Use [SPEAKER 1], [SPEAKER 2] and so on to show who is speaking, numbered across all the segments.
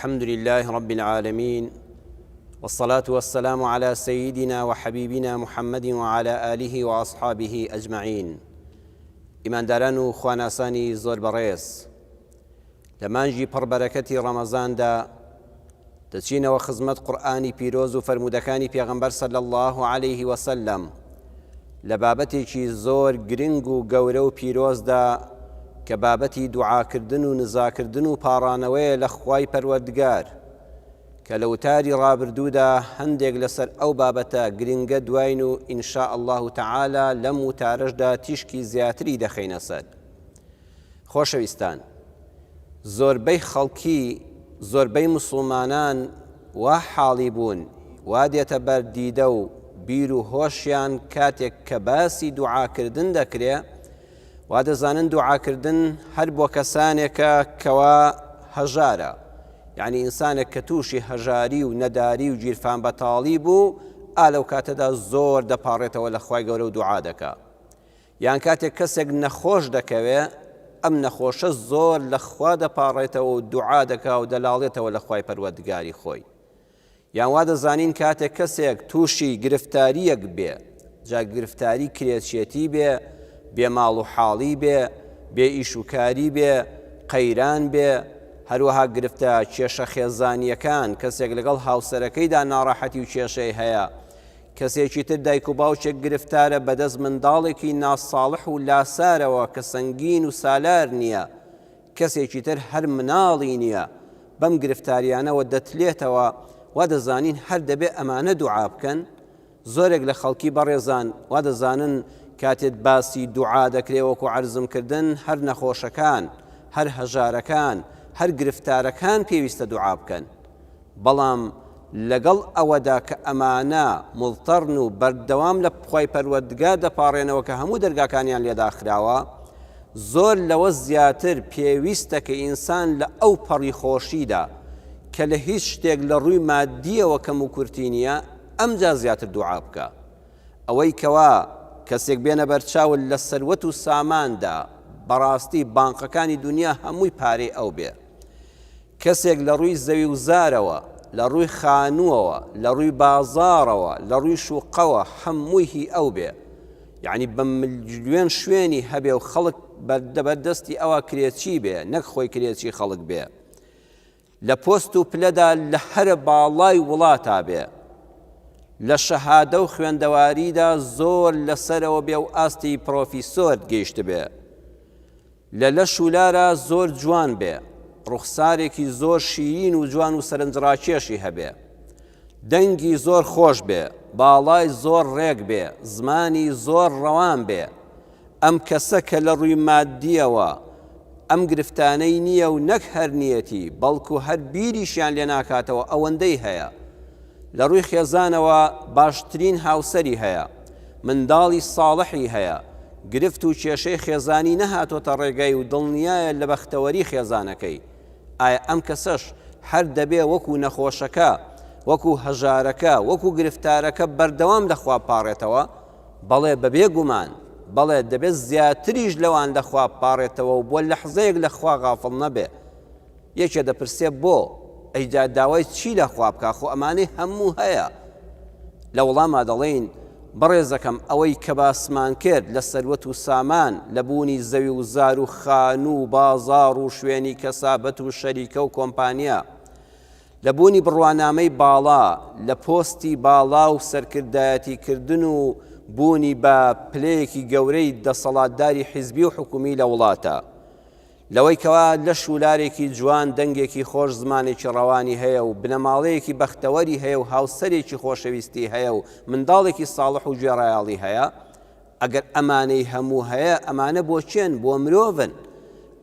[SPEAKER 1] الحمد لله رب العالمين والصلاة والسلام على سيدنا وحبيبنا محمد وعلى آله وأصحابه أجمعين ئیمانداران و خواناسانی زۆر بەڕێز لە مانگی پڕبەرەکەتی ڕەمەزاندا دەچینەوە خزمەت قورئانی پیرۆز و فەرموودەکانی پێغەمبەر صلی اللە علیه وسلم لە بابەتێکی زۆر گرنگ و گەورە و پیرۆزدا کە بابەتی دوعاکردن و نزاکردن و پاڕانەوەیە لە خوای پەروەردگار کە لە وتاری ڕابردوودا هەندێک لەسەر ئەو بابەتە گرنگە دواین و إن شاء اللە تعالی لەم وتارەشدا تیشکی زیاتری دەخەینە سەر. خۆشەویستان زۆربەی خەڵکی زۆربەی موسڵمانان وا حاڵی بوون وا دێتە بەر دیدە و بیر و هۆشیان کاتێک کە باسی دوعاکردن دەکرێ وا دەزانن دوعاکردن هەر بۆ کەسانێکە کەوا هەژارە یعنی ئینسانێک کە تووشی هەژاری و نەداری و گیرفان بەتاڵی بوو ئا لەو کاتەدا زۆر دەپاڕێتەوە لە خوای گەورە و دوعا دەکا یان کاتێک کەسێک نەخۆش دەکەوێ ئەم نەخۆشە زۆر لە خوا دەپاڕێتەوە و دوعا دەکا و دەلاڵێتەوە لە خوای پەروەردگاری خۆی. یان وا دەزانین کاتێک کەسێک تووشی گرفتارییەک بێ، جا گرفتاری کرێچیەتی بێ، بێ ماڵ و حاڵی بێ، بێ ئیش و کاری بێ، قەیران بێ، هەروەها گرفتە کێشە خێزانییەکان، کەسێک لەگەڵ هاوسەرەکەیدا ناڕەحەتی و کێشەی هەیە، کەسێکی تر دایک و باوکێک گرفتارە بەدەست منداڵێکی ناساڵح و لاسارەوە کە سەنگین و سالار نییە، کەسێکی تر هەر مناڵی نییە بەم گرفتاریانەوە دەتلێتەوە، وا دەزانین هەر دەبێ ئەمانە دوعا بکەن؟ زۆرێک لە خەڵکی بەڕێزان وا دەزانن کاتێت باسی دوعا دەکرێ وەکو عەرزم کردن هەر نەخۆشەکان، هەر هەژارەکان، هەر گرفتارەکان پێویستە دوعا بکەن. بەڵام لەگەڵ ئەوەدا کە ئەمانە موضطەرن و بەردەوام لە خوای پەروەردگار دەپاڕێنەوە کە هەموو دەرگاکانیان لێ داخراوە، زۆر لەوە زیاتر پێویستە کە ئینسان لە ئەو پەڕی خۆشیدا کە لە هیچ شتێک لە ڕووی مادییەوە کەموکورتی نییە ئەمجا زیاتر دوعا بکا. ئەوەی کەوا کەسێک بێنە بەرچاوت لە سەروەت و ساماندا بەڕاستی بانقەکانی دونیا هەمووی پارەی ئەو بێ. کەسێک لە ڕووی زەوی و زارەوە، لە ڕووی خانووەوە، لە ڕووی بازاڕەوە، لە ڕووی شوقەوە هەمووی هی ئەو بێ. یەعنی بە ملیۆن شوێنی هەبێ و خەڵک بەردە دەستی ئەوا کرێچی بێ نەک خۆی کرێچی خەڵک بێ. لە پۆست و پلەدا لە هەرە باڵای وڵاتا بێ. لە شەهادە و خوێندەواریدا زۆر لە سەرەوە بێ و ئاستی پرۆفیسۆر گەیشتبێ. لە لەش و لارا زۆر جوان بێ، ڕوخسارێکی زۆر شیرین و جوان و سەرنجڕاکێشی هەبێ، دەنگی زۆر خۆش بێ، باڵای زۆر ڕێک بێ، زمانی زۆر ڕەوان بێ، ئەم کەسە کە لە ڕووی ماددییەوە ئەم گرفتانەی نییە و نەک هەر نییەتی، بەڵکو هەر بیریشیان لێ ناکاتەوە ئەوەندەی هەیە. لە ڕووی خێزانەوە باشترین هاوسەری هەیە. منداڵی ساڵحی هەیە، گرفت و کێشەی خێزانی نەهاتۆتە ڕێگای و دڵنیایە لە بەختەوەری خێزانەکەی، ئایا ئەم کەسەش هەر دەبێ وەکو نەخۆشەکە، وەکو هەژارەکە، وەکو گرفتارەکە بەردەوام لە خوا بپاڕێتەوە؟ بەڵێ بەبێ گومان، بەڵێ دەبێت زیاتریش لەوان لە خوا بپاڕێتەوە و بۆ لەحزەیەک لە خوا غافڵ نەبێ. یەکێ دەپرسێ بۆ؟ ئەی جا داوای چی لە خوا بکا خۆ ئەمانەی هەموو هەیە؟ لە وەڵاما دەڵێین بەڕێزەکەم ئەوەی کە باسمان کرد لە سەروەت و سامان، لە بوونی زەوی و زار و خانوو و بازاڕ و شوێنی کەسابەت و شەریکە و کۆمپانیا، لە بوونی بڕوانامەی باڵا، لە پۆستی باڵا و سەرکردایەتی کردن و بوونی بە پلەیەکی گەورەی دەسەڵاتداری حیزبی و حکوومی لە وڵاتە، لەوەی کەوا لەش و لارێکی جوان، دەنگێکی خۆش، زمانێکی ڕەوانی هەیە و بنەماڵەیەکی بەختەوەری هەیە و هاوسەرێکی خۆشەویستی هەیە و منداڵێکی ساڵح و گوێڕایەڵی هەیە، ئەگەر ئەمانەی هەموو هەیە، ئەمانە بۆ کێن؟ بۆ مرۆڤن.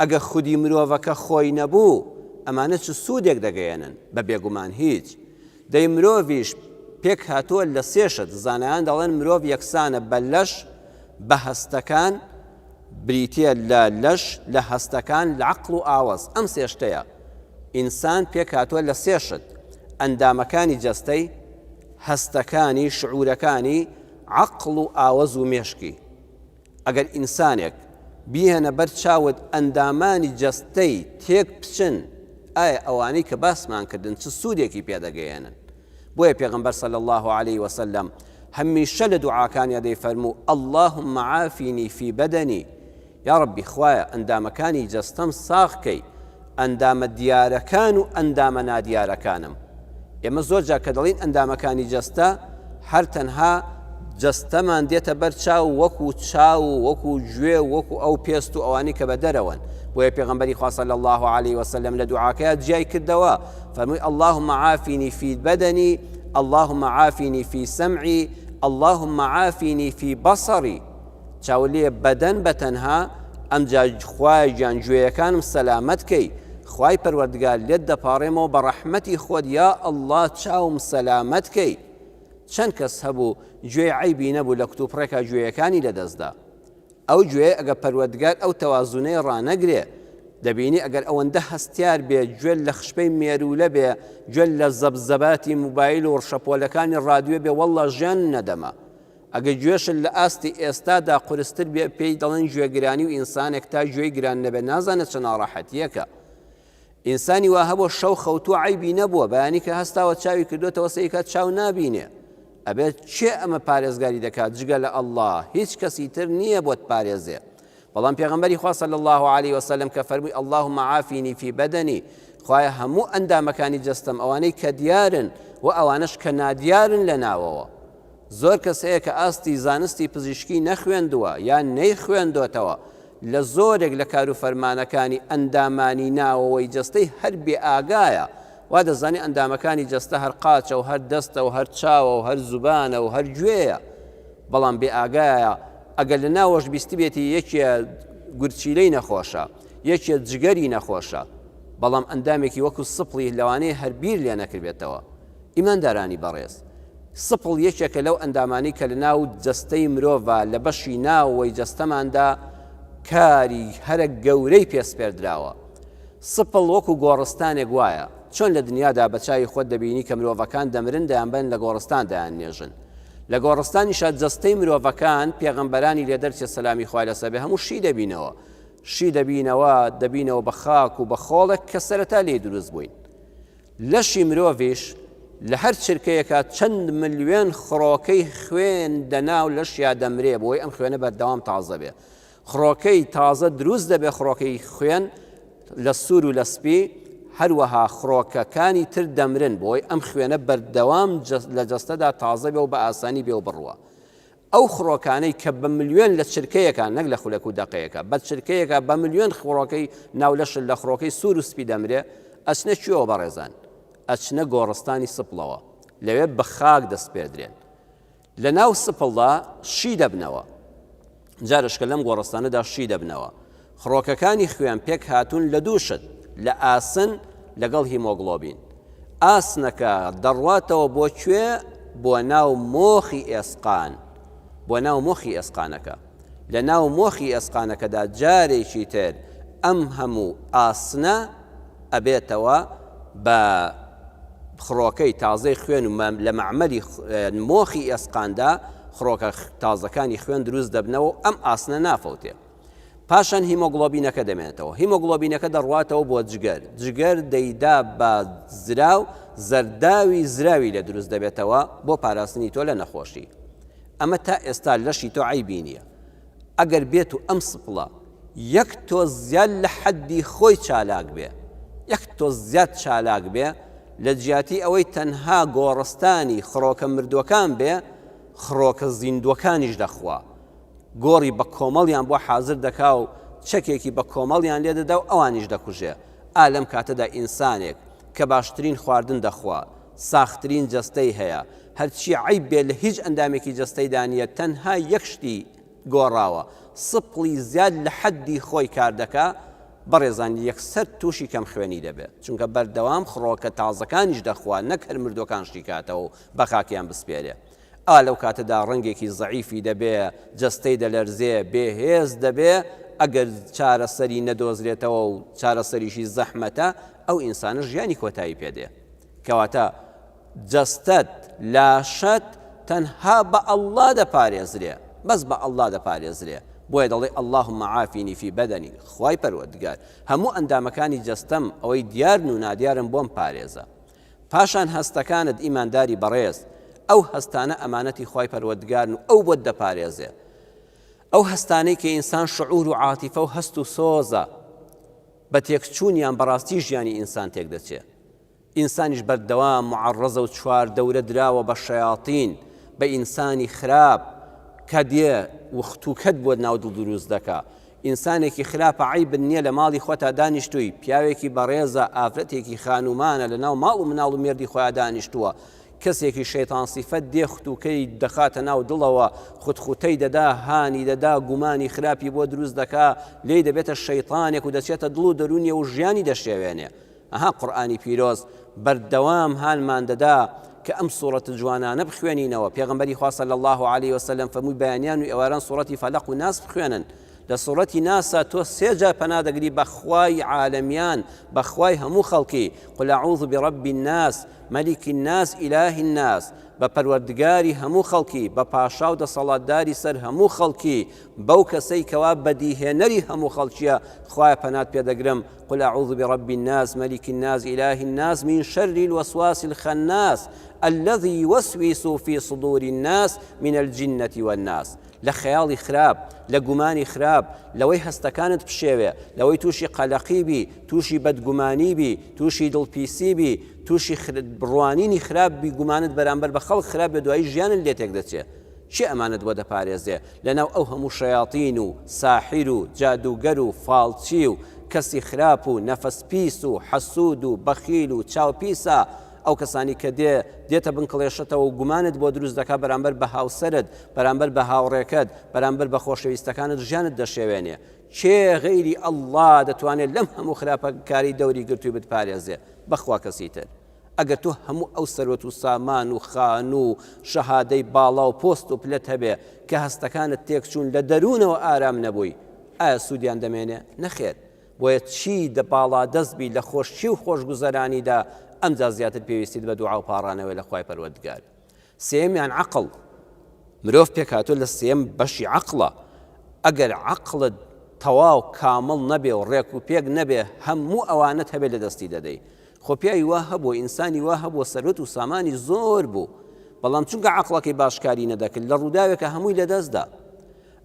[SPEAKER 1] ئەگەر خودی مرۆڤەکە خۆی نەبوو، ئەمانە چ سوودێک دەگەیەنن؟ بە بێگومان هیچ. دەی مرۆڤیش پێکهاتووە لە سێ شت، زانایان دەڵێن مرۆڤ یەکسانە بە لەش، بە هەستەکان، بریتییە لە لەش، لە هەستەکان، لە عەقڵ و ئاوەز، ئەم سێ شتەیە. ئینسان پێکهاتووە لە سێ شت، ئەندامەکانی جەستەی، هەستەکانی، شعورەکانی، عەقڵ و ئاوەز و مێشکی. ئەگەر ئینسانێک بیهێنە بەر چاوت ئەندامانی جەستەی تێک بچن، ئایا ئەوانەی کە باسمان کردن چ سوودێکی پێ دەگەیەنن؟ بۆیە پێغەمبەر صلی اللە علیە وسلم هەمیشە لە دوعاکانیا دەیفەرموو، اللهم عافینی فی بدنی، یاڕەبی خوایە ئەندامەکانی جەستەم ساغ کەی، ئەندامە دیارەکان و ئەندامە نادیارەکانم. ئێمە زۆر جار کە دەڵێین ئەندامەکانی جەستە هەر تەنها جەستەمان دێتە بەر چاو وەکو چاو و وەکو گوێ و وەکو ئەو پێست و ئەوانەی کە بە دەرەوەن. بۆیە پێغەمبەری خوا صلی اللە علیه وسلم لە دوعاکەیا جیای کردەوە فەرمووی اللهم عافینی فی بدنی اللهم عافینی فی سمعی اللهم عافینی فی بصری چاو لێ بەدەن بە تەنها ئەمجا خوایە گیان گوێیەکانم سەلامەت کەی خوای پەروەردگار لێت دەپاڕێمەوە بە ڕەحمەتی خۆت یا اللە چاوم سەلامەت کەی چەند کەس هەبوو گوێی عەیبی نەبوو لە کتوپڕێکا گوێیەکانی لەدەستدا ئەو گوێیە ئەگەر پەروەردگار ئەو تەوازونەی ڕانەگرێ دەبینی ئەگەر ئەوەندە هەستیار بێ گوێت لە خشپەی مێروولە بێ گوێت لە زەبزەباتی موبایل و ڕشەپۆلەکانی ڕادیۆ بێ واللە ژیان نەدەما ئەگەر گوێشت لە ئاستی ئێستادا قورستر بێ پێی دەڵێن گوێگرانی و ئینسانێک تا گوێی گران نەبێت نازانێت چ ناڕەحەتیەکە. ئینسانی وا هەبووە شەو خەوتووە عەیبی نەبووە بەیانی کە هەستاوە چاوی کردوێتەوە سەیکات چاو نابینێ ئەبێت کێ ئەمە پارێزگاری دەکات جگە لە ئەڵڵا هیچ کەسی تر نییە بۆت پارێزێ بەڵام پێغەمبەری خوا صلی الله علیه وسلم کە فەرمووی اللهم عافینی فی بدنی خوایە هەموو ئەندامەکانی جەستەم ئەوانەی کە دیارن و ئەوانەش کە نادیارن لە ناوەوە زۆر کەس هەیە کە ئاستی زانستی پزیشکی نەخوێندووە یان نەیخوێندۆتەوە، لە زۆرێک لە کاروفەرمانەکانی ئەندامانی ناوەوەی جەستەی هەر بێئاگایە، وا دەزانێ ئەندامەکانی جەستە هەر قاچە و هەر دەستە و هەر چاوە و هەر زوبانە و هەر گوێیە، بەڵام بێئاگایە ئەگەر لە ناوەش بیستبێتی یەکێ گورچیلەی نەخۆشە، یەکێ جگەری نەخۆشە، بەڵام ئەندامێکی وەکو سپڵی لەوانەیە هەر بیر لێ نەکردبێتەوە. ئیماندارانی بەڕێز، سپڵ یەکێکە لەو ئەندامانەی کە لەناو جەستەی مرۆڤا لە بەشی ناوەوەی جەستەماندا کاری هەرە گەورەی پێ سپێردراوە. سپڵ وەکو گۆڕستانێک وایە، چۆن لە دنیادا بە چاوی خۆت دەبینی کە مرۆڤەکان دەمرن دەیانبەن لە گۆڕستان دەیاننێژن. لە گۆڕستانیشا جەستەی مرۆڤەکان پێغەمبەرانی لێ دەرچێ سەلامی خوای لەسەر بێ هەموو شی دەبینەوە. شی دەبینەوە، دەبینەوە بە خاک و بە خۆڵێک کە سەرەتا لێی دروست بووین. لەشی مرۆڤیش لە هەر چرکەیەکا چەند ملیۆن خڕۆکەی خوێن دەناو لەشیا دەمرێ بۆی ئەم خوێنە بەردەوام تازە بێ خڕۆکەی تازە دروست دەبێ خڕۆکەی خوێن لە سوور و لە سپی هەروەها خڕۆکەکانی تر دەمرن بۆی ئەم خوێنە بەردەوام لە جەستەدا تازە بێ و بە ئاسانی بێ و بڕوە ئەو خڕۆکانەی کە بە ملیۆن لە چرکەیەکا نەک لە خولەک و دەقەیەکا بە چرکەیەکا بە ملیۆن خڕۆکەی ناو لەشت لە خڕۆکەی سوور و سپی دەمرێ ئەچنە کوێوە بەڕێزان؟ ئەچنە گۆڕستانی سپڵەوە لەوێ بە خاک دەسپێردرێن لە ناو سپڵدا شی دەبنەوە جارشکە لەم گۆڕستانەدا شی دەبنەوە خڕۆکەکانی خوێن پێکهاتوون لە دوو شت، لە ئاسن لەگەڵ هیمۆگڵۆبین. ئاسنەکە دەڕواتەوە بۆ کوێ؟ بۆ ناو مۆخی ئێسقان، بۆ ناو مۆخی ئێسقانەکە. لە ناو مۆخی ئێسقانەکەدا جارێکی تر ئەم هەموو ئاسنە ئەبێتەوە بە خڕۆکەی تازەی خوێن و لە مەعمەلی مۆخی ئێسقاندا خڕۆکە تازەکانی خوێن دروست دەبنەوە و ئەم ئاسنە نافەوتێ. پاشان هیمۆگڵۆبینەکە دەمێنێتەوە هیمۆگڵۆبینەکە دەڕواتەوە بۆ جگەر جگەر دەیدا بە زراو زەرداوی زراوی لێ دروست دەبێتەوە بۆ پاراستنی تۆ لە نەخۆشی ئەمە تا ئێستا لەشی تۆ عەیبی نییە ئەگەر بێت و ئەم سپڵە یەک تۆز زیاد لە حەدی خۆی چالاک بێ یەک تۆز زیاد چالاک بێ لە جیاتی ئەوەی تەنها گۆڕستانی خڕۆکە مردووەکان بێ خڕۆکە زیندووەکانیش دەخوا گۆڕی بە کۆمەڵیان بۆ حازر دەکا و چەکێکی بە کۆمەڵیان لێ دەدا و ئەوانیش دەکوژێ. ئا لەم کاتەدا ئینسانێک کە باشترین خواردن دەخوا، ساخترین جەستەی هەیە، هەرچی عەیب بێ لە هیچ ئەندامێکی جەستەیدا نییە، تەنها یەک شتی گۆڕاوە، سپڵی زیاد لە حەدی خۆی کار دەکا، بەڕێزان یەکسەر تووشی کەمخوێنی دەبێ، چونکە بەردەوام خڕۆکە تازەکانیش دەخوا نەک هەر مردووەکان شیکاتەوە و بە خاکیان بسپێرێ. ئا لەو کاتەدا ڕەنگێکی زەعیفی دەبێ، جەستەی دەلەرزێ، بێ هێز دەبێ، ئەگەر چارەسەری نەدۆزرێتەوە و چارەسەریشی زەحمەتە، ئەو ئینسانە ژیانی کۆتایی پێ دێ. کەواتە جەستەت، لاشەت تەنها بە اللە دەپارێزرێ، بەس بە اللە دەپارێزرێ. بۆیە دەڵێ اللهم عافینی فی بدنی خوای پەروەردگار هەموو ئەندامەکانی جەستەم ئەوەی دیارن و نادیارن بۆم پارێزە پاشان هەستەکانت ئیمانداری بەڕێز ئەو هەستانە ئەمانەتی خوای پەروەردگارن و ئەو بۆت دەپارێزێ ئەو هەستانەی کە ئینسان شعور و عاتیفە و هەست و سۆزە بە تێکچوونیان بەڕاستی ژیانی ئینسان تێک دەچێ ئینسانیش بەردەوام معەڕەزە و چواردەورە دراوە بە شەیاتین، بە ئینسانی خراپ کە دێ و ختوکەت بۆ ناو دڵ دروست دەکا. ئینسانێکی خراپە عەیبت نیە لە ماڵی خۆتا دانیشتووی، پیاوێکی بەڕێزە، ئافرەتێکی خانومانە لە ناو ماڵ و مناڵ و مێردی خۆیا دانیشتووە، کەسێکی شەیتان سیفەت دێ ختوکەی دەخاتە ناو دڵەوە، خوتخوتەی دەدا، هانی دەدا، گومانی خراپی بۆ دروست دەکا، لێی دەبێتە شەیتانێک و دەچێتە دڵ و دەروونیەوە و ژیانی دەشێوێنێ. ئەها قورئانی پیرۆز بەردەوام هانمان دەدا کە ئەم سوڕەتە جوانانە بخوێنینەوە، پێغەمبەری خوا صلی اللە علیە وسلم فەرمووی بەیانیان و ئێواران سوڕەتی فەلەق و ناس بخوێنن، لە سوڕەتی ناسا تۆ سێ جار پەنا دەگری بە خوای عالەمیان، بە خوای هەموو خەڵکی، قل اعوذ برب الناس، ملک الناس، اله الناس، بە پەروەردگاری هەموو خەڵکی، بە پاشا و دەسەڵاتداری سەر هەموو خەڵکی، بەو کەسەی کەوا بەدیهێنەری هەموو خەڵکیە، خوایە پەنات پێ دەگرم، قل اعوذ برب الناس ملک الناس اله الناس من شر الوسواس الخناس الذی یوسوس فی صدور الناس من الجنة والناس لە خەیاڵی خراپ، لە گومانی خراپ، لەوەی هەستەکانت بشێوێ، لەوەی تووشی قەلەقی بی، تووشی بەدگومانی بی، تووشی دڵپیسی بی، تووشی ڕوانینی خراپ بی، گومانت بەرامبەر بە خەڵک خراپ بێ دوایی ژیانت لێ تێک دەچێ. کێ ئەمانەت بۆ دەپارێزێ لەناو ئەو هەموو شەیاتین و ساحیر و جادووگەر و فاڵچی و کەسی خراپ و نەفەس پیس و حەسوود و بەخیل و چاو پیسە ئەو کەسانی کە دێ دێتە بن کڵێشەتەوە و گومانت بۆ دروست دەکا بەرامبەر بە هاوسەرت بەرامبەر بە هاوڕێکەت بەرامبەر بە خۆشەویستەکانت ژیانت دەشێوێنێ کێ غەیری اللە دەتوانێت لەم هەموو خراپەکاری دەوری گرتووی بتپارێزێ بەخوا کەسی تر ئەگەر تۆ هەموو ئەو سەروەت و سامان و خانوو و شەهادەی باڵا و پۆست و پلەت هەبێ کە هەستەکانت تێکچوون لە دەروونەوە ئارام نەبووی ئایا سوودیان دەمێنێ؟ نەخێر. بۆیە چی دە باڵادەست بی لە خۆشی و خۆشگوزەرانیدا ئەمجا زیاتر پێویستیت بە دوعا و پاڕانەوەی لە خوای پەروەردگار. سێیەمیان عەقڵ، مرۆڤ پێکهاتووە لە سێیەم بەشی عەقڵە، ئەگەر عەقڵت تەواو کامڵ نەبێ و ڕێک و پێک نەبێ هەموو ئەوانەت هەبێ لە دەستی دەدەی. خۆ پیاوی وا هەبوو، ئینسانی وا هەبوو سەروەت و سامانی زۆر بوو، بەڵام چونکە عەقڵەکەی باش کاری نەدەکرد لە ڕووداوێکا هەمووی لەدەست دا.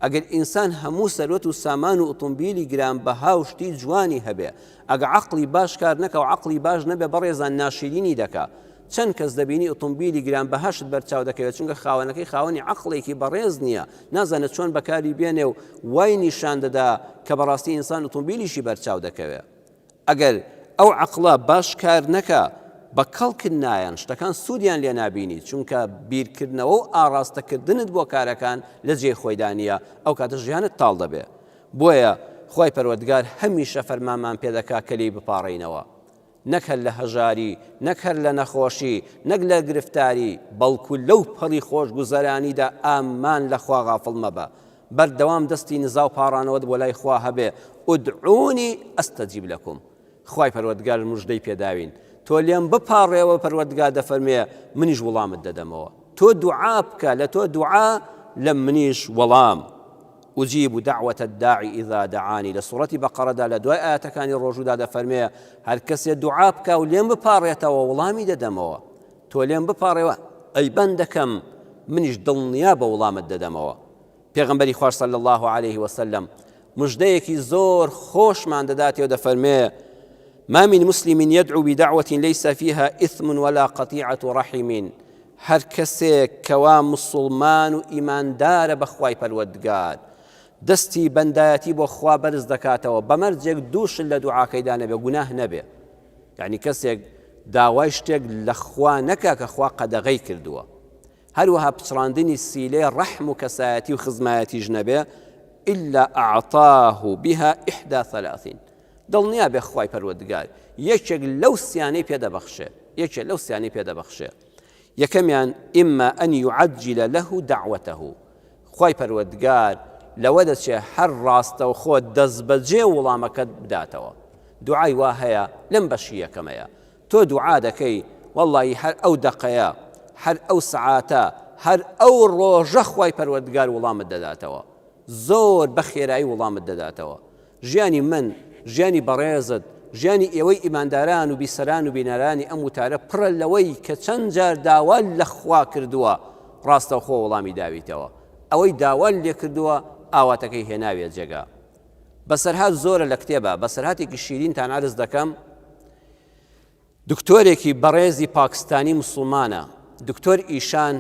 [SPEAKER 1] ئەگەر ئینسان هەموو سەروەت و سامان و ئوتومبیلی گرانبەها و شتی جوانی هەبێ، ئەگە عەقڵی باش کار نەکا و عەقڵی باش نەبێ بەڕێزان ناشیرینی دەکا. چەند کەس دەبینی ئوتومبیلی گرانبەهاشت بەرچاو دەکەوێت چونکە خاوەنەکەی خاوەنی عەقڵێکی بەڕێز نییە، نازانێت چۆن بەکاری بێنێ و وای نیشان دەدا کە بەڕاستی ئینسان ئوتومبیلیشی بەرچاو دەکەوێ. ئەگەر ئەو عەقڵە باش کار نەکا بە کەڵکت نایەن، شتەکان سوودیان لێ نابینی، چونکە بیرکردنەوە و ئاڕاستەکردنت بۆ کارەکان لە جێی خۆیدا نییە، ئەو کاتە ژیانت تاڵ دەبێ. بۆیە خوای پەروەردگار هەمیشە فەرمانمان پێ دەکا کە لێی بپاڕێینەوە. نەک هەر لە هەژاری، نەک هەر لە نەخۆشی، نەک لە گرفتاری، بەڵکو لەو پەڕی خۆشگوزەرانیدا ئامان لە خوا غافڵ مەبە. بەردەوام دەستی نزا و پاڕانەوەت بۆ لای خوا هەبێ، ادعونی استجب لکم، خوای پەروەردگار مژدەی پێداوین، تۆ لێم بپاڕێوە پەروەردگار دەفەرموێ منیش وڵامت دەدەمەوە، تۆ دوعا بکە لە تۆ دوعا لە منیش وەڵام، اجیب دعوة الداع اذا دعانی، لە سوڕەتی بەقەڕەدا لە دوای ئایەتەکانی ڕۆژوودا دەفەرموێ هەر کەسێ دوعا بکا و لێم بپاڕێتەوە وڵامی دەدەمەوە، تۆ لێم بپاڕێوە ئەی بەندەکەم منیش دڵنیا بە وڵامت دەدەمەوە. پێغەمبەری خواش صلی اللە علیه وسلم مژدەیەکی زۆر خۆشمان دەداتێ و دەفەرمێ ما من مسلم يدعو بدعوة ليس فيها إثم ولا قطيعة رحم هەر کەسێک کەوا مسلمان و ئیماندارە بە خوای پەروەردگار دەستی بەندایەتی بۆ خوا بەرز دەکاتەوە بە مەرجێک دوو شت لە دوعاکەیدا نەبێ گوناه نەبێ یعنی کەسێک داوای شتێک لە خوا نەکا کە خوا قەدەغەی کردووە هەروەها پچڕاندنی سیلەی ڕەحم و کەسایەتی و خزمایەتیش نەبێ إلا أعطاه بها إحدى ثلاثين دڵنیا بێ خوای پەروەردگار یەکێک لەو سیانەی پێدەبەخشێ یەکێک لەو سیانەی پێدەبەخشێ یەکەمیان إما أن يعجل له دعوته خوای پەروەردگار لەوە دەچێ هەر ڕاستەوخۆ دەستبەجێ وڵامەکەت بداتەوە دوعای وا هەیە لەم بەشی یەکەمەیە تۆ دوعا دەکەی وەڵڵاهی هەر ئەو دەقەیە هەر ئەو سەعاتە هەر ئەو ڕۆژە خوای پەروەردگار وڵامت دەداتەوە. زۆر بە خێرایی وڵامت دەداتەوە. ژیانی من، ژیانی بەڕێزت، ژیانی ئێوەی ئیمانداران و بیسەران و بینەرانی ئەم وتارە پڕە لەوەی کە چەند جار داوات لە خوا کردووە ڕاستەوخۆ وەڵامی داویتەوە. ئەوەی داوات لێ کردووە ئاواتەکەی هێناویە جێگا. بەسەرهات زۆرە لە کتێبا، بەسەرهاتێکی شیرینتان عەرز دەکەم، دکتۆرێکی بەڕێزی پاکستانی موسڵمانە، دکتۆر ئیشان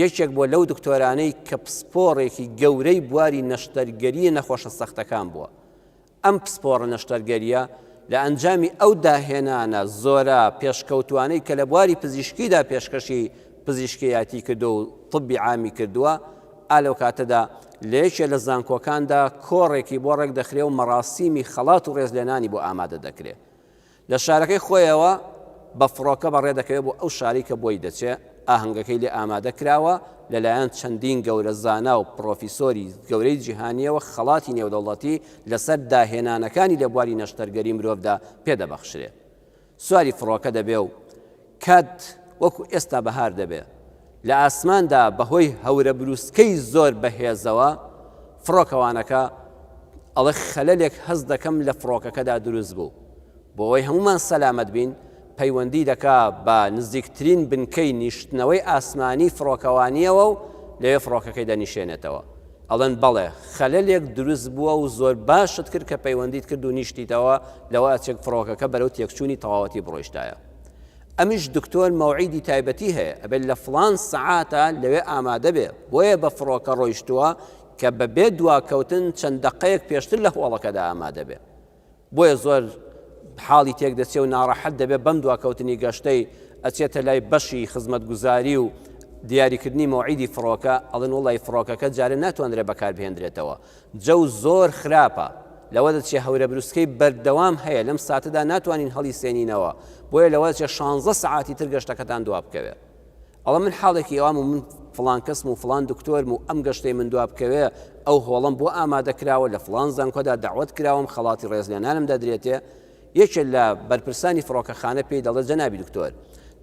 [SPEAKER 1] یەکێک بووە لەو دکتۆرانەی کە پسپۆڕێکی گەورەی بواری نەشتەرگەریی نەخۆشە سەختەکان بووە. ئەم پسپۆڕە نەشتەرگەرییە لە ئەنجامی ئەو داهێنانە زۆرە پێشکەوتووانەی کە لە بواری پزیشکیدا پێشکەشی پزیشکییاتی کردووە و طبی عامی کردووە، ئا لەو کاتەدا لە یەکێ لە زانکۆکاندا کۆڕێکی بۆ ڕێکدەخرێ و مەراسیمی خەڵات و ڕێزلێنانی بۆ ئامادە دەکرێ. لە شارەکەی خۆیەوە بە فڕۆکە بەڕێ دەکەوێت بۆ ئەو شارەی کە بۆی دەچێ، ئاهەنگەکەی لێ ئامادە کراوە، لەلایەن چەندین گەورە زانا و پڕۆفیسۆری گەورەی جیهانییەوە خەڵاتی نێودەوڵەتی لەسەر داهێنانەکانی لە بواری نەشتەرگەری مرۆڤدا پێ دەبەخشرێ. سواری فڕۆکە دەبێ و کات وەکو ئێستا بەهار دەبێ. لە ئاسماندا بەهۆی هەورە بروسکەی زۆر بەهێزەوە فڕۆکەوانەکە ئەڵێ خەلەلێک هەست دەکەم لە فڕۆکەکەدا دروست بوو. بۆ ئەوەی هەموومان سەلامەت بین پەیوەندی دەکا بە نزیکترین بنکەی نیشتنەوەی ئاسمانی فڕۆکەوانییەوە و لەوێ فڕۆکەکەی دەنیشێنێتەوە. ئەڵێن بەڵێ خەلەلێک دروست بووە و زۆر باشت کرد کە پەیوەندیت کرد و نیشتیتەوە، لەوە ئەچێت فڕۆکەکە بەرەو تێکچوونی تەواوەتی بڕۆیشتایە. ئەمیش دکتۆر مەوعیدی تایبەتی هەیە ئەبێت لە فڵان سەعاتا لەوێ ئامادە بێ، بۆیە بە فڕۆکە ڕۆیشتووە کە بە بێ دواکەوتن چەند دەقەیەک پێشتر لە هۆڵەکەدا ئامادە بێ. بۆیە زۆر حاڵی تێک دەچێ و ناڕەحەت دەبێت بەم دواکەوتنی گەشتەی، ئەچێتە لای بەشی خزمەتگوزاری و دیاریکردنی مەوعیدی فڕۆکە، ئەڵێن وەڵی فڕۆکەکە جارێ ناتوانرێت بەکاربهێندرێتەوە، جەو زۆر خراپە، لەوە دەچێ هەورە بروسکەی بەردەوام هەیە، لەم ساتەدا ناتوانین هەڵیسێنینەوە، بۆیە لەوە دەچێ شانزە سەعاتی تر گەشتەکەتان دوا بکەوێ. ئەڵێ من حاڵێکی ئەوام و من فڵان کەسم و فڵان دکتۆرم و ئەم گەشتەی من دوا بکەوێ ئەو هۆڵەم بۆ ئامادە کراوە لە فڵان زانکۆدا دەعوەت کراوم خەڵاتی ڕێزلێنانم دەدرێتێ یەکێ لە بەرپرسانی فڕۆکەخانە پێی دەڵێ جەنابی دکتۆر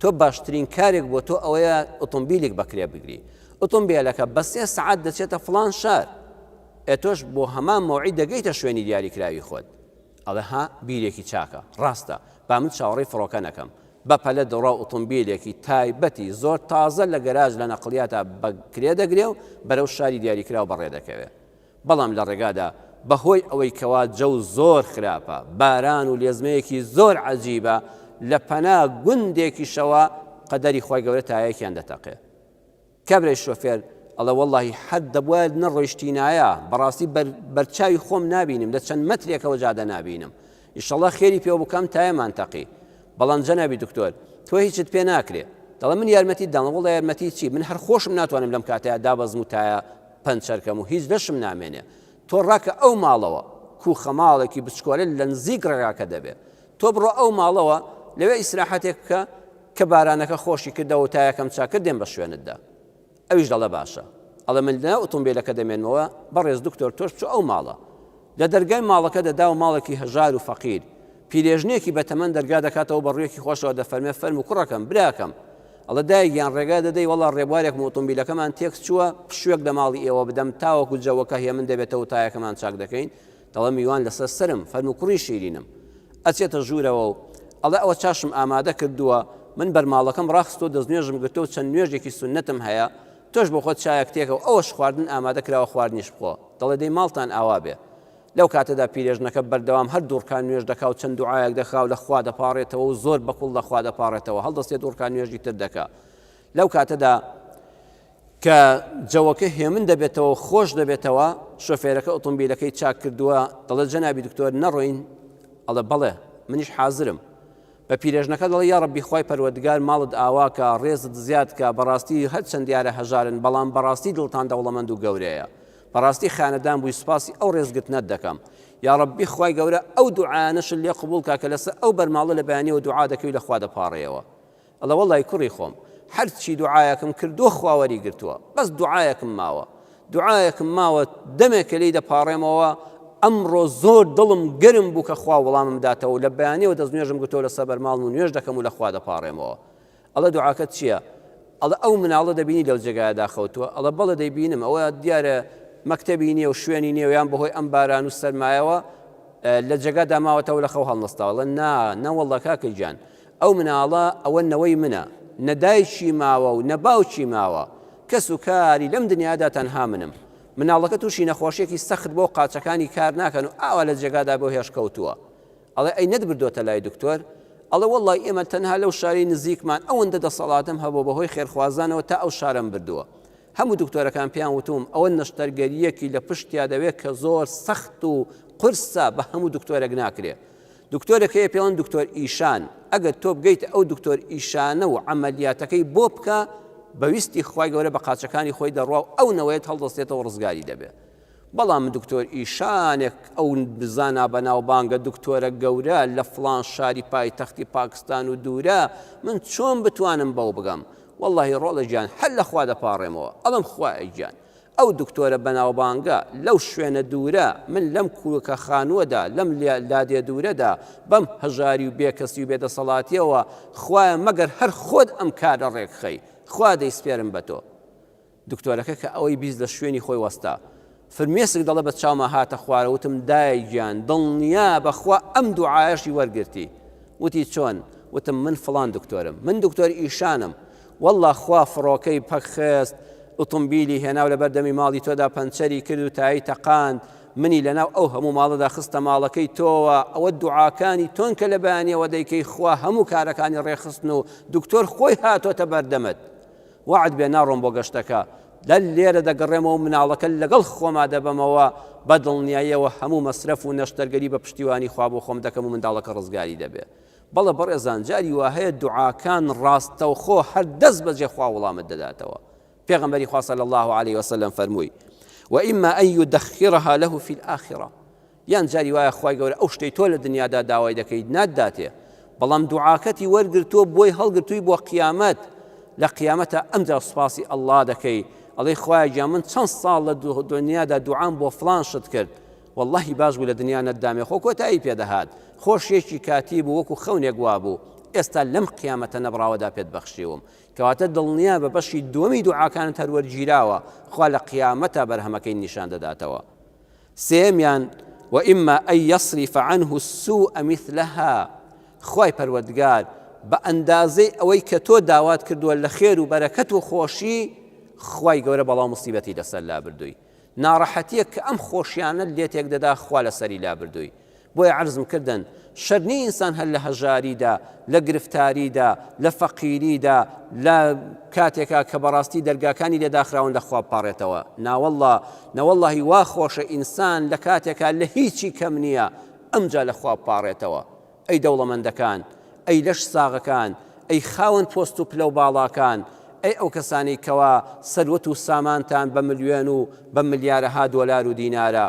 [SPEAKER 1] تۆ باشترین کارێک بۆ تۆ ئەوەیە ئۆتۆمبیلێک بەکرێ بگری ئۆتۆمبیلەکە بە سێ سەعات دەچێتە فڵان شار ئێ تۆش بۆ هەمان مەوعید دەگەیتە شوێنی دیاریکراوی خۆت ئەڵێ ها بیرێکی چاکە، ڕاستە، با من چاوەڕێی فڕۆکە نەکەم. بە پەلە دڕا ئوتومبیلێکی تایبەتی زۆر تازە لە گەراج لە نەقڵیاتا بە کرێ دەگرێ و بەرەو شاری دیاریکراو بەڕێ دەکەوێ. بەڵام لە ڕێگادا بە هۆی ئەوەی کەوا جەو زۆر خراپە، باران و لێزمەیەکی زۆر عەجیبە، لە پەنا گوندێکیشەوە قەدەری خوای گەورە تایەکیان دەتەقێ. کابرای شۆفێر ئەڵێ وەڵاهی حەد دەبوایە نەڕۆیشتینایە بەڕاستی بەر بەرچاوی خۆم نابینم لە چەند مەترێکەوە جادە نابینم ئیشەڵا خێری پێوە بکەم تایەمان تەقی بەڵام جەنابی دکتۆر تۆ هیچت پێ ناکرێ دەڵێ من یارمەتی دام وەڵا یارمەتی چی من هەر خۆشم ناتوانم لەم کاتەیا دابەزم و تایە پەنچەرکەم و هیچ لەشم نامێنێ تۆ ڕاکە ئەو ماڵەوە کوخە ماڵێکی بچکۆلە لە نزیک ڕێگاکە دەبێ تۆ بڕۆ ئەو ماڵەوە لەوێ ئیسراحەتێک بکە کە بارانەکە خۆشی کردەوە و تایەکەم چاک کرد دێم بە شوێنتدا. ئەویش دەڵێ باشە. ئەڵێ من لەناو ئۆتۆمبیلەکە دەمێنمەوە، بەڕێز دکتۆر تۆش بچۆ ئەو ماڵە. لە دەرگای ماڵەکە دەدا و ماڵێکی هەژار و فەقیر. پیرێژنێکی بە تەمەن دەرگا دەکاتەوە بە ڕوویەکی خۆشەوە دەفەرمێ فەرموو کوڕەکەم، براکەم. ئەڵێ دایە گیان ڕێگا دەدەی وەڵا ڕێبوارێکم و ئۆتۆمبیلەکەمان تێک چووە، پشووێک لە ماڵی ئێوە بدەم تاوەکو جەوەکە هێمن دەبێتەوە و تایەکەمان چاک دەکەین. دەڵێ میوان لەسەر سەرم، فەرموو کوڕی شیرینم. ئەچێتە ژوورەوە و ئەڵێ ئەوە چاشم ئامادە کردووە، من بەرماڵەکەم ڕاخستووە دەستنوێژم گرتووە و چەند نوێژێکی سوننەتم هەیە، تۆش بۆ خۆت چایەک تێکە و ئەوەش خواردن ئامادە کراوە خواردنیش بخۆ. دەڵێ دەی ماڵتان ئاوا بێ. لەو کاتەدا پیرێژنەکە بەردەوام هەر دووڕکان نوێژ دەکا و چەند دوعایەک دەکا و لە خوا دەپاڕێتەوە و زۆر بەکوڵ لە خوا دەپاڕێتەوە، هەڵدەستێ دووڕکان نوێژی تر دەکا. لەو کاتەدا. کە جەوەکە هێمن دەبێتەوە و خۆش دەبێتەوە، شۆفێرەکە ئۆتۆمبیلەکەی چاک کردووە، دەڵێت جەنابی دکتۆر نەڕۆین؟ ئەڵێ بەڵێ، منیش حازرم. بە پیرێژنەکە دەڵێ یاڕەبی خوای پەروەردگار ماڵت ئاوا کا، ڕێزت زیاد کا، بەڕاستی هەرچەند دیارە هەژارن، بەڵام بەڕاستی دڵتان دەوڵەمەند و گەورەیە. بەڕاستی خانەدان بووی سوپاسی ئەو ڕێزگرتنەت دەکەم. یاڕەبی خوای گەورە ئەو دوعایانەشت لێ قبوڵ کا کە لەسەر ئەو بەرماڵە لە بەیانیەوە دوعا دەکەی و لە خوا دەپاڕێیەوە. ئەڵێ وەڵای کوڕی خۆم هەرچی دوعایەکم کردووە خوا وەری گرتووە بەس دوعایەکم ماوە دوعایەکم ماوە دەمێکە لێی دەپاڕێمەوە ئەمڕۆ زۆر دڵم گەرم بوو کە خوا وەڵامم داتەوە لە بەیانیەوە دەست نوێژم گرتووە لەسەر بەرماڵم و نوێژ دەکەم و لە خوا دەپاڕێمەوە ئەڵێ دوعاکەت چییە؟ ئەڵێ ئەو مناڵە دەبینی لەو جێگایەدا خەوتووە؟ ئەڵێ بەڵێ دەیبینم ئەوە دیارە. مەکتەبی نییە و شوێنی نییە و یان بەهۆی ئەم باران و سەرمایەوە لە جێگادا ماوەتەوە لە خەو هەڵنەستاوە. ئەڵێ نا، نەوەڵڵا کاکە گیان، ئەو مناڵە ئەوە نەوەی منە، نە دایکی ماوە و نە باوکی ماوە، کەس و کاری لەم دنیادا تەنها منم. مناڵەکە تووشی نەخۆشییەکی سەخت بووە و قاچەکانی کار ناکەن و ئاوا لە جێگادا بۆ هێش کەوتووە. ئەڵێ ئەی نەتبردۆتە لای دکتۆر؟ ئەڵێ وەڵڵای ئێمە تەنها لەو شارەی نزیکمان ئەوەندە دەسەڵاتم هەبووە بەهۆی خێرخوازانەوە تا ئەو شارەم بردووە. هەموو دکتۆرەکان پێیان وتووم ئەوە نەشتەرگەرییەکی لە پشتیا دەوێت کە زۆر سەخت و قورسە بە هەموو دکتۆرێک ناکرێ. دکتۆرێک هەیە پێڵن دکتۆر ئیشان ئەگەر تۆ بگەیتە ئەو دکتۆر ئیشانە و عەمەلیاتەکەی بۆ بکە بە ویستی خوای گەورە بە قاچەکانی خۆی دەڕوا و ئەو نەوەیەت هەڵدەستێتەوە ڕزگاری دەبێ. بەڵام دکتۆر ئیشانێک ئەو زانا بەناوبانگە دکتۆرە گەورە لە فڵان شاری پایتەختی پاکستان و دوورە من چۆن بتوانم بەو بگەم وەڵاهی ڕۆڵە گیان هەر لە خوا دەپاڕێمەوە ئەڵێم خوایە گیان ئەو دکتۆرە بەناوبانگە لەو شوێنە دوورە من لەم کوکە خانووەدا لەم لادێ دوورەدا بەم هەژاری و بێکەسی و بێدەسەڵاتیەوە خوایە مەگەر هەر خۆت ئەم کارە ڕێکخەی خوا دەیسپێرم بە تۆ دکتۆرەکە کە ئەوەی 20 لە شوێنی خۆی وەستا فرمێسک دەڵێ بە چاوما هاتە خوارە وتم دایە گیان دڵنیا بەخوا ئەم دوعایەشی وەرگرتی وتی چۆن وتم من فڵان دکتۆرم من دکتۆر ئیشانم واللە خوا فڕۆکەی پەک خست ئوتومبیلی هێناو لەبەر دەمی ماڵی تۆدا پەنچەری کرد و تایی تەقاند منی لەناو ئەو هەموو ماڵەدا خستە ماڵەکەی تۆوە ئەوە دوعاکانی تۆن کە لە بەیانیەوە دەیکەی خوا هەموو کارەکانی ڕێخستن و دکتۆر خۆی هاتۆتە بەردەمت وەعد بێ ناڕۆم بۆ گەشتەکە لە لێرە دەگەڕێمەوە مناڵەکە لەگەڵ خۆما دەبەمەوە بە دڵنیاییەوە هەموو مەسرەف و نەشتەرگەری بە پشتیوانی خوا بۆ خۆم دەکەم و منداڵەکە ڕزگاری دەبێ بەڵێ بەڕێزان جاری واهەیە دوعاکان ڕاستەوخۆ هەر دەست بەجێ خوا وڵامت دەداتەوە پێغەمبەری خوا صلی الله علیه وسلم فەرمووی وإما أن يدخرها له في الآخرة یان جاری وایە خوای گەورە ئەو شتەی تۆ لە دنیادا داوای دەکەیت ناتداتێ بەڵام دوعاکەتی وەرگرتووە بۆی هەڵگرتووی بۆ قیامەت لە قیامەتە ئەمجا سوپاسی ئەڵڵا دەکەی ئەڵێ خوایە گیان من چەند ساڵ لە دنیادا دوعام بۆ فڵان شت کرد وەڵاهی باش بوو لە دنیا نەتدامێ خۆ کۆتایی پێدەهات خۆشیەکی کاتی بوو وەکو خەونێک وابوو ئێستا لەم قیامەتە نەبڕاوەدا پێت بەخشیوم کەواتە دڵنیا بە بەشی دووەمی دوعاکانت هەر وەرگیراوە خوا لە قیامەتا بەرهەمەکەی نیشان دەداتەوە سێیەمیان، وإما أن يصرف عنه السوء مثلها، خوای پەروەردگار بە ئەندازەی ئەوەی کە تۆ داوات کردووە لە خێر و بەرەکەت و خۆشی خوای گەورە بەڵا و موسیبەتی لەسەر لابردووی ناڕەحەتیەک کە ئەم خۆشیانەت لێ تێک دەدا خوا لەسەری لابردووی بۆیە عەرزم کردن شەرت نیە ئینسان هەر لە هەژاریدا لە گرفتاریدا لە فەقیریدا لە کاتێکا کە بەڕاستی دەرگاکانی لێ داخراون لە خوا بپاڕێتەوە ناوەڵڵا نەوەڵڵاهی وا خۆشە ئینسان لە کاتێکا لە هیچی کەم نییە ئەمجا لە خوا بپاڕێتەوە ئەی دەوڵەمەندەکان، ئەی لەش ساغەکان، ئەی خاوەن پۆست و پلەو باڵاکان، ئەی ئەو کەسانەی کەوا سەروەت و سامانتان بە ملیۆن و بە ملیارەها دۆلار و دینارە،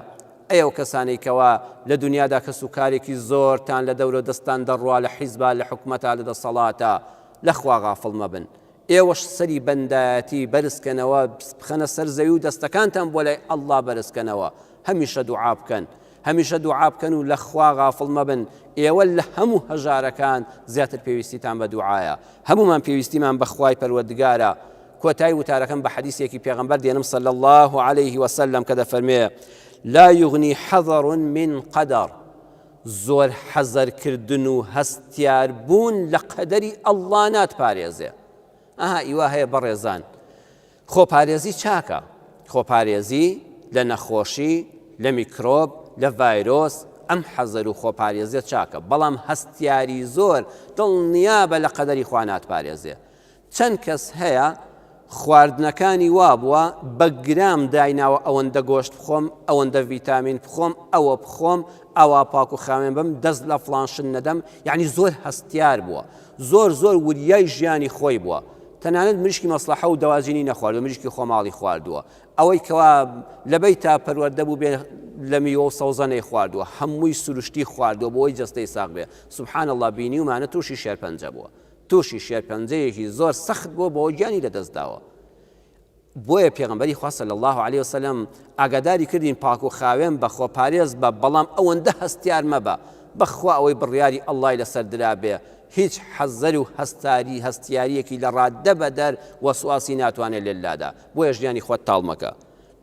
[SPEAKER 1] ئەی ئەو کەسانەی کەوا لە دونیادا کەس و کارێکی زۆرتان لە دەورەو دەستتان دەڕوا لە حیزبا لە حکومەتا لە دەسەڵاتا، لە خوا غافڵ مەبن. ئێوەش سەری بەندایەتی بەرزکەنەوە بخەنە سەر زەوی و دەستەکانتان بۆ لای اللە بەرزکەنەوە هەمیشە دوعا بکەن هەمیشە دوعا بکەن و لە خوا غافڵ مەبن ئێوە لە هەموو هەژارەکان زیاتر پێویستیتان بە دوعایە هەموومان پێویستیمان بە خوای پەروەردگارە کۆتای وتارەکەم بە حەدیسێکی پێغەمبەر دێنم صلی الله علیه وسلم کە دەفەرمێ لا یغنی حذر من قدر زۆر حەزەر کردن و هەستیار بوون لە قەدەری ئەڵڵا ناتپارێزێ ئەها ئیوا هەیە بەڕێزان خۆپارێزی چاکە خۆپارێزی لە نەخۆشی لە میکرۆب لە ڤایرۆس ئەم حەزەر و خۆپارێزیە چاکە بەڵام هەستیاری زۆر دڵنیابە لە قەدەری خوا ناتپارێزێ چەند کەس هەیە خواردنەکانی وابووە بە گرام دایناوە ئەوەندە گۆشت بخۆم ئەوەندە ڤیتامین بخۆم ئەوە بخۆم ئەوا پاک و خاوێن بم دەست لە فڵان شت نەدەم یعنی زۆر هەستیار بووە زۆر زۆر وریای ژیانی خۆی بووە تەنانەت مریشکی مەسڵەحە و دەواجینی نەخواردووە مریشکی خۆماڵی خواردووە ئەوەی کەوا لە بەیتا پەروەردە بوو بێ لە میوە و سەوزە نەیخواردووە هەمووی سروشتی خواردووە بۆی جەستەی ساغ بێ سبحان اللە بینیومانە تووشی شێرپەنجە بووە تووشی شێرپەنجەیەکی زۆر سەخت بووە بەوە گیانی لەدەست داوە بۆیە پێغەمبەری خوا صلی الله علیه وسلم ئاگاداری کردین پاک و خاوێن بە خۆپارێز بە بەڵام ئەوەندە هەستیار مەبە بەخوا ئەوەی بڕیاری ئەڵڵای لەسەر درابێ هیچ حەزەر و هەستاری هەستیاریەکی لە ڕاددە بەدەر وەسواسی ناتوانێت لێت لادا بۆیە ژیانی خۆت تاڵ مەکە.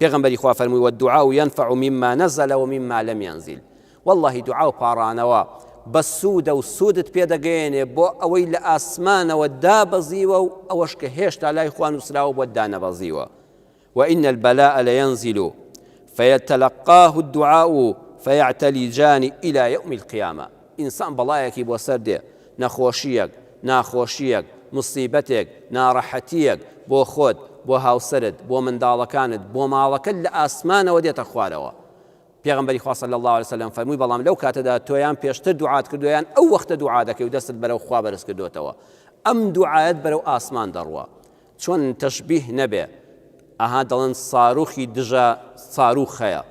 [SPEAKER 1] پێغەمبەری خوا فەرمووی والدعاء ينفع مما نزل ومما لم ينزل واللهی دوعا و پاڕانەوە بەسوودە و سوودت پێ دەگەیەنێ بۆ ئەوەی لە ئاسمانەوە دابەزیوە و ئەوەش کە هێشتا لای خوا نووسراوە بۆت دانەبەزیوە. وان البلاء لینزل فیتلقاه الدعاء فیعتلجان الی یوم القیامە ئینسان بەڵایەکی بۆ سەر دێ، نەخۆشییەک، ناخۆشییەک، موسیبەتێک، ناڕەحەتییەک بۆ خۆت، بۆ هاوسەرت، بۆ منداڵەکانت، بۆ ماڵەکەت لە ئاسمانەوە دێتە خوارەوە. پێغەمبەری خوا صلی اللە علیە وسلم فەرمووی بەڵام لەو کاتەدا تۆ یان پێشتر دوعات کردووە یان ئەو وەختە دوعا دەکەی و دەستت بەرەو خوا بەرز کردۆتەوە ئەم دوعایەت بەرەو ئاسمان دەڕوا. چۆن تەشبیه نەبێ ئەها دەڵێن ساروخی دژە ساروخ هەیە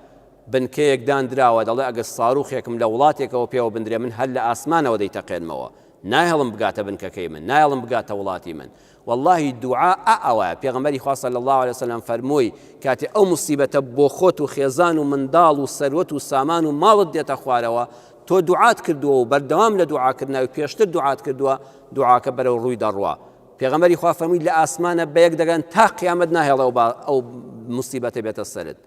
[SPEAKER 1] بنکەیەک داندراوە دەڵێ ئەگەر ساروخێکم لە وڵاتێکەوە پێوە بندرێ من هەر لە ئاسمانەوە دەیتەقێنمەوە نایەڵم بگاتە بنکەکەی من نایەڵم بگاتە وڵاتی من واللهی دوعا ئا ئەوایە پێغەمبەری خوا صلی الله علیه وسلم فەرمووی کاتێ ئەو مصیبەتە بۆ خۆت و خێزان و منداڵ و سەروەت و سامان و ماڵت دێتە خوارەوە تۆ دوعات کردووە و بەردەوام لە دوعاکردناوی پێشتر دوعات کردووە دوعاکە بەرەو ڕووی دەڕوا پێغەمبەری خوا فەرمووی لە ئاسمانە بەیەک دەگەن تا قیامەت ناهێڵێ ئەو ئەو موسیبەتە بێتە سەرت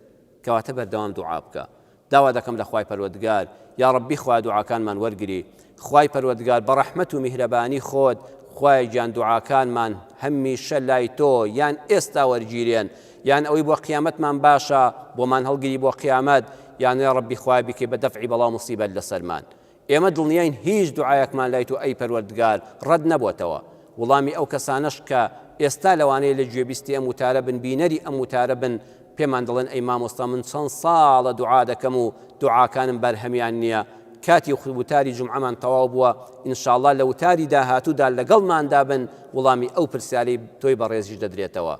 [SPEAKER 1] کەواتە بەردەوام دوعا بکە داوا دەکەم لە خوای پەروەردگار یا ڕەبی خوا دوعاکانمان وەرگری خوای پەروەردگار بە ڕەحمەت و میهرەبانی خۆت خوای گیان دوعاکانمان هەمیشە لای تۆ یان ئێستا وەرگیرێن یان ئەوەی بۆ قیامەتمان باشە بۆمان هەڵگری بۆ قیامەت یان یا ڕەبی خوای بکەی بە دەفعی بەڵا موسیبەت لەسەرمان ئێمە دڵنیاین هیچ دوعایەکمان لای تۆ ئەی پەروەردگار ڕەت نەبۆتەوە، وڵامی ئەو کەسانەش کە ئێستا لەوانەیە لە گوێبیستی ئەم وتارە بن بینەری ئەم وتارە بن پێمان دەڵێن ئەی مامۆستا من چەند ساڵە دوعا دەکەم و دوعاکانم بەرهەمیان نییە کاتی وتاری جومعەمان تەواو بووە ان شاء اللە لە وتاری داهاتوودا لەگەڵماندا بن وڵامی ئەو پرسیارەی تۆی بەڕێزیش دەدرێتەوە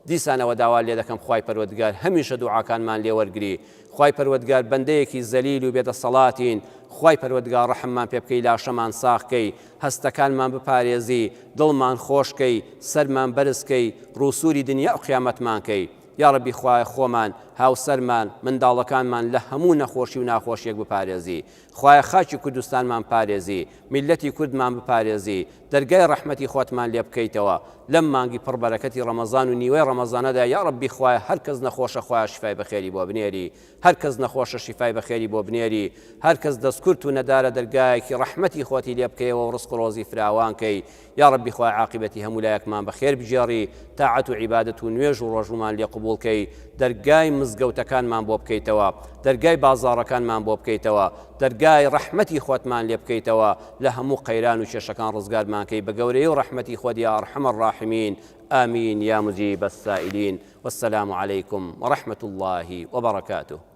[SPEAKER 1] دیسانەوە داوات لێ دەکەم خوای پەروەردگار هەمیشە دوعاکانمان لێ وەرگری خوای پەروەردگار بەندەیەکی زەلیل و بێدەسەڵاتین خوای پەروەردگار ڕەحممان پێ بکەی لاشەمان ساغ کەی هەستەکانمان بپارێزی دڵمان خۆش کەی سەرمان بەرز کەی ڕووسووری دنیا و قیامەتمان کەی یاڕەبی خوایە خۆمان هاوسەرمان منداڵەکانمان لە هەموو نەخۆشی و ناخۆشیەک بپارێزی خوایە خاکی کوردستانمان پارێزی میللەتی کوردمان بپارێزی دەرگای ڕەحمەتی خۆتمان لێ بکەیتەوە لەم مانگی پڕ بەرەکەتی ڕەمەزان و نیوەی ڕەمەزانەدا یاڕەبی خوایە هەر کەس نەخۆشە خوایە شیفای بەخێری بۆ بنێری هەر کەس نەخۆشە شیفای بەخێری بۆ بنێری هەر کەس دەست کورت و نەدارە دەرگایەکی ڕەحمەتی خۆتی لێ بکەیەوە و ڕزق و ڕۆزی فراوان کەی یاڕەبی خوایە عاقیبەتی هەموو لایەکمان بەخێر بگێڕی تاعەت و عیبادەت و نوێژ و ڕۆژوومان لێ قبوڵ کەی دەرگای مزگەوتەکانمان بۆ بکەیتەوە دەرگای بازاڕەکانمان بۆ بکەیتەوە دەرگای ڕەحمەتی خۆتمان لێ بکەیتەوە لە هەموو قەیران و کێشەکان ڕزگارمان کەی بە گەورەی و ڕەحمەتی خۆت یا ارحم الراحمین آمین یا مجیب السائلین والسلام علیکم ورحمة اللە وبرکاته.